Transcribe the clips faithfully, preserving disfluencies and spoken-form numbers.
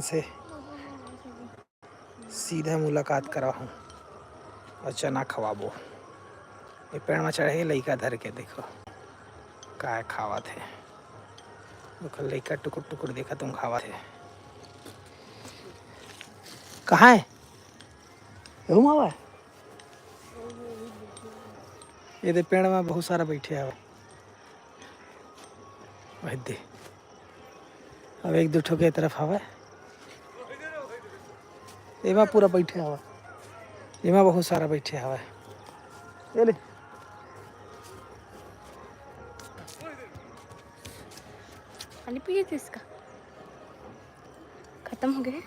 से सीधा मुलाकात कराहूँ अउ चना खवाबो। ये पेड़ में चढ़े लइका धर के, देखो काय खावत हे। ओकर लइका टुकुर टुकुर देखत हूँ, खावत हे। कहाँ है? रूम आवा है। ये दे पेड़ में बहुत सारा बैठे हवा। वही दे। अब एक दू ठो के तरफ हवय। एमा पूरा बैठे हवय। एमा बहुत सारा बैठे हवय। ये ले। पानी पिए थे इसका। खत्म हो गया।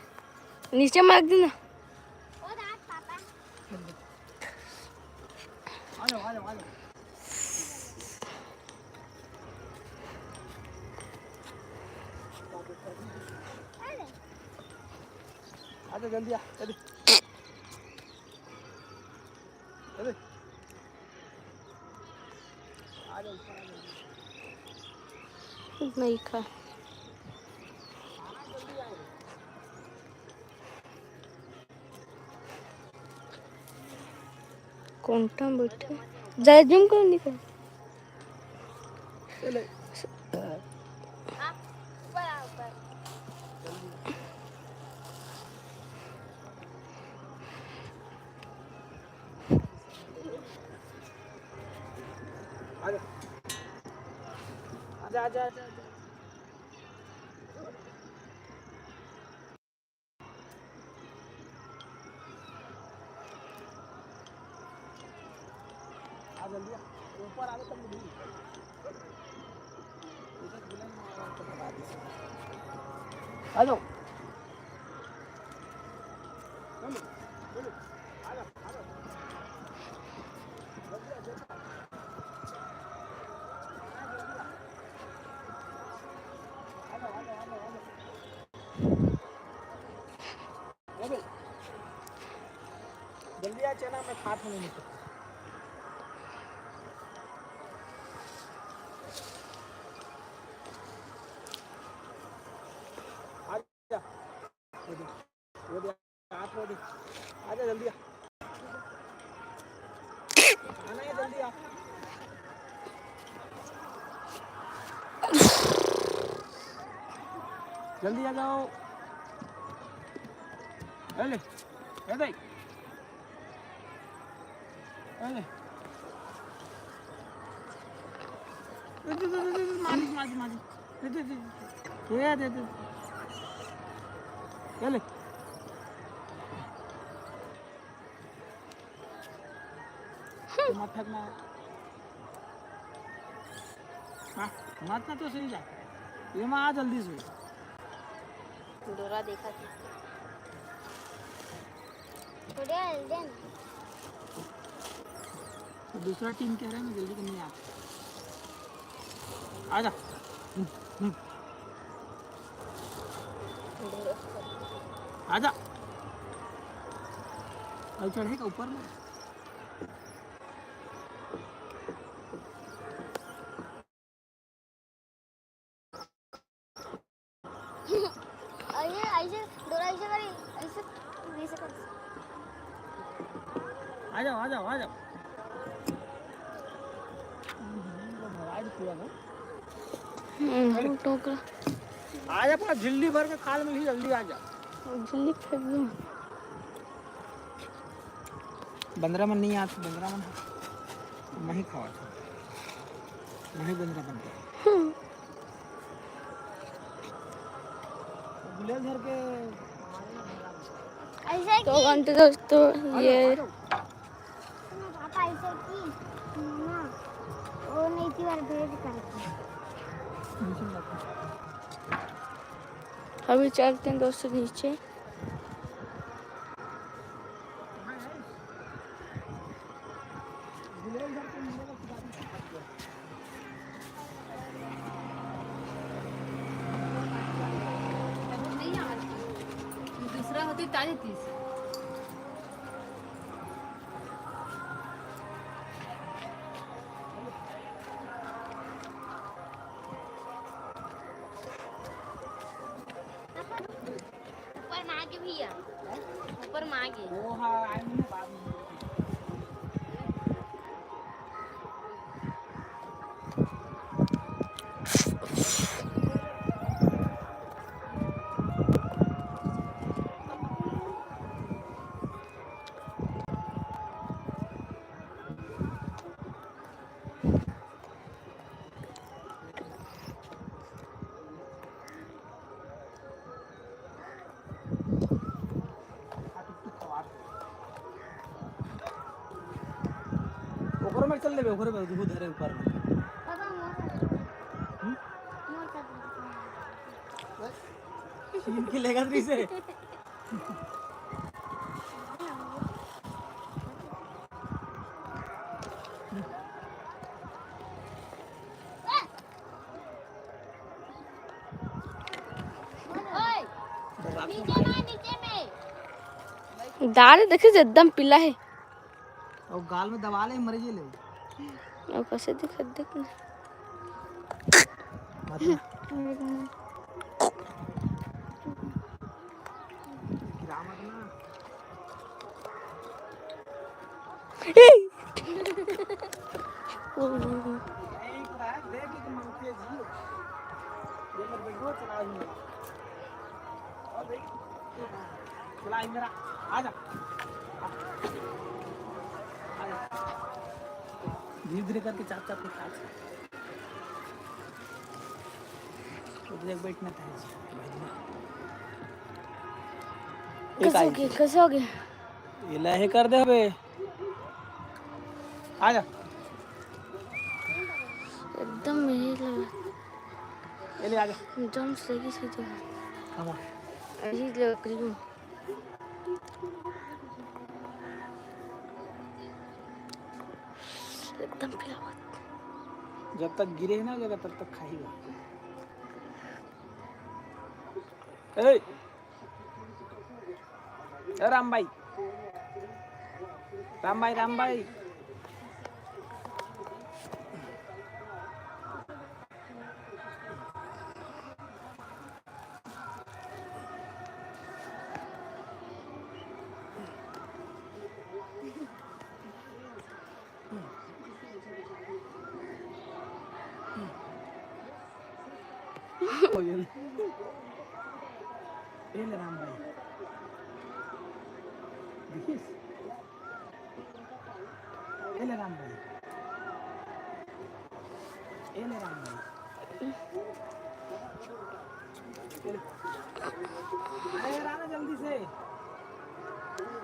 नीचे मार देना। आजा जल्दी आ, जल्दी। जल्दी। नहीं खा। कोंटा बैठे। जय जूम कर निकल। आजा, आजा, आजा, आजा। आ जल्दी आ। ऊपर आ लो, तब मिलेंगे। आ जाओ। जल्दी आ, चना मैं खात हूँ, नहीं तो। आजा। आजा जल्दी आ। आना है, जल्दी आ। जल्दी आ जाओ। अरे, ए भाई। अरे। दे, दे, दे, दे, दे, मालिक, मालिक, मालिक। दे, दे, दे, दे। ये दे, दे। ये ले। मत फेंकना। हाँ, मत ना तो सही जा। ये माँ आ जल्दी से। डोरा देखा थी। थोड़े हल्दन। तो दूसरा टीम कह रहा है, मैं जल्दी करने आ। आजा। हम्म, हम्म। आजा। अभी चढ़ेगा ऊपर में। ऐसे, ऐसे, डोरा ऐसे करी, ऐसे, ऐसे कर। आ जाओ, आ जाओ, आ जाओ। हम्म, टोकरा। आ जा, पूरा झिल्ली भर के खाल में ही, जल्दी आ जा। झिल्ली फेंक दूँ। बंदरा मन नहीं आते, बंदरा मन ह-, मैं ही खावा था, मैं ही बंदरा बन गया। हम्म। गुलेल धर के ऐसे तो की घंटे दोस्तों, ये पापा ऐसे की ना, वो नहीं थी बार भेज करके। अभी चलते हैं दोस्तों नीचे। दूसरा होती ताली तीस। ऊपर में आगे भैया, ऊपर में आगे। ओकरो में चल लेबे, ओकरो में दुगो धरे ऊपर में। हम्म? छीन के लेगा तू इसे। दाल देखे जे एकदम पीला हे। अउ गाल में दबा ले, मर जे ले। अउ कैसे दिखत देख ना। मत ना। गिरा मत ना। ए! नहीं, तो है, देख के मांगती है जी। ये मत बैठो, चला ही नहीं। और देख, चला ही मेरा, आ जा। आ जा। धीरे धीरे करके चाप चाप के खा। उधर एक बैठना था जी, भाई जी। कैसे हो गए, कैसे हो गए? ये लहे कर दे बे। आ जा। एकदम यही लगा। ये ले आ जा। एकदम सही से जो है। हाँ। यही लकड़ी में। एकदम पीला हुआ। जब तक गिरे ना जगह तब तक खाएगा। ए, ए राम भाई, राम भाई, राम भाई। ए ले राम भाई। देखिस? ए ले राम भाई। ए ले राम भाई। ए ले। अरे यार, आ ना जल्दी से।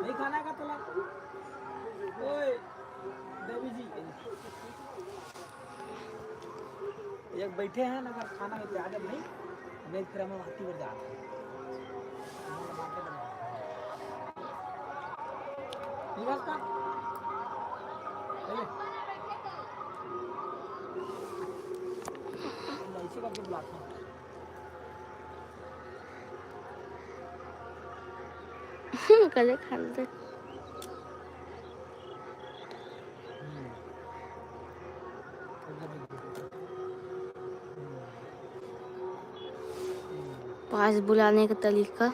नहीं खाना का तला। ओए, देवी जी। एक बैठे हैं ना, अगर खाना है तो आ जा भाई, नहीं फिर हम आती बार जाते हैं। निवास का? चले। ऐसे करके बुलाते हैं। कले खान दे। पास बुलाने का तरीका।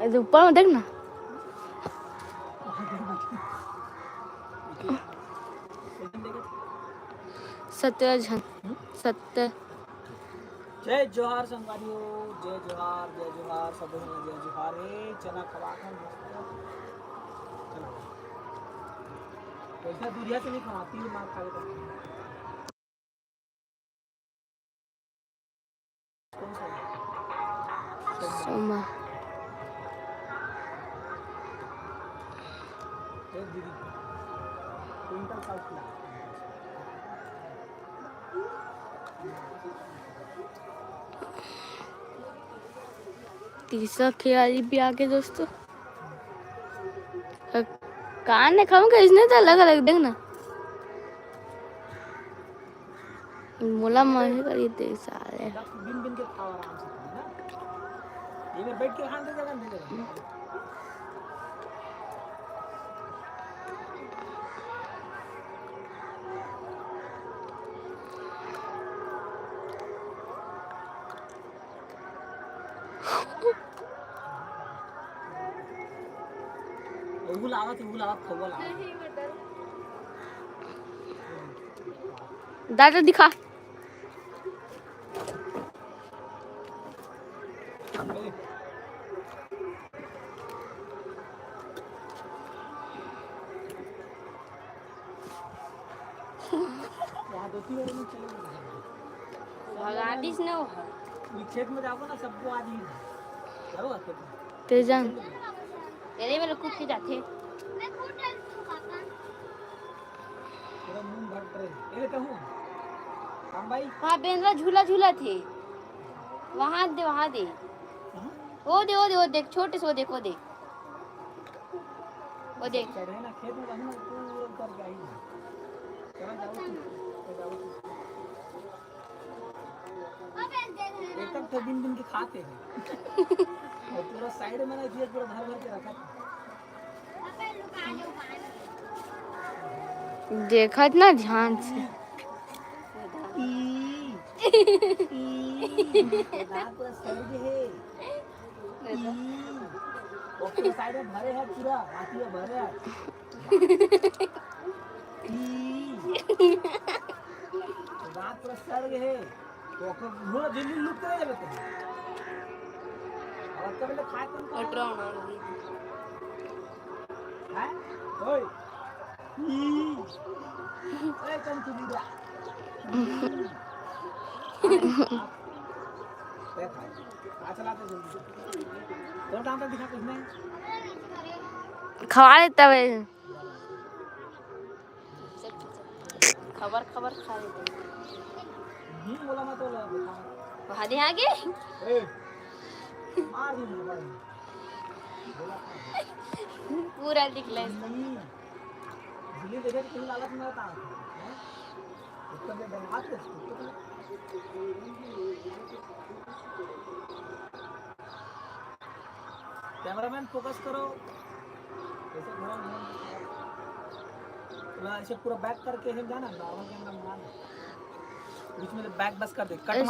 अरे ऊपर में देख ना। सत्तर झन, सत्तर। जय जोहार संगवारी हो, जय जोहार, जय जोहार, सब लोग जय जोहार। ए, चना खवा के मस्त। चना। वैसा दूरिया से नहीं खवाती, मार खा लेता। कौन सा है? सोमा। ए दीदी, क्विंटल साउथ ला। तीसरा खिलाड़ी भी आ गए दोस्तों। अ, कान ने खाऊंगा, इसने तो अलग अलग देखना। मोला मन करी दे साले। बिन बिन के खाओ आराम से, है ना? ये में बैठ के खाने जगह नहीं लगा। लावत, वो लावत, खौवा लावत। दादा दिखा। भगा दिस न वो ह। ये खेत में जाबो ना, सबको आज ही है। क्या हुआ खेत में? तेजन। तेरे में कुत्ते जाते। पूरा मुंह भर रहे। ये कहूँ। राम भाई। हाँ, बेंदरा झूला झूला थे। वहाँ दे, वहाँ दे। कहाँ? वो दे, वो दे, वो देख, छोटे से वो देख, वो देख। वो देख। चढ़े ना, खेत में जाना, पूरा उतर के आई। चला जाओ तू, चला जाओ तू। एक तक तो दिन दिन के खाते हैं। और पूरा साइड में ना, इसलिए पूरा भर भर के रखा था। देखत ना ध्यान से। ई, ई, दांत पूरा सड़ गए है। ई, ओके, साइड में भरे है पूरा, बाकी में भरे है। ई, दांत पूरा सड़ गए है। तो ओकर मुंह जल्दी लुक करे जाबे तो। और तब ले खाए तुम कटरा होना। हैं? ओए। ई। ए, कम तू बुरा। ए, भाई। आ, चला तो जल्दी। तो दांत दिखा किसने? खवा लेता है। खबर खबर खा लेते। हम्म, बोला मत बोला। वहाँ दे आगे। ए, मार दूंगा भाई। पूरा दिख ले। हम्म। दिल्ली देखे तो कहीं लालच में होता है। हैं? उत्तर में बर्बाद कर सकते हो। कैमरामैन फोकस करो। ऐसे घुमा, घुमा। थोड़ा ऐसे पूरा बैक करके है जाना, नॉर्मल कैमरा मंगा लो। बीच में बैक बस कर दे, कट मत।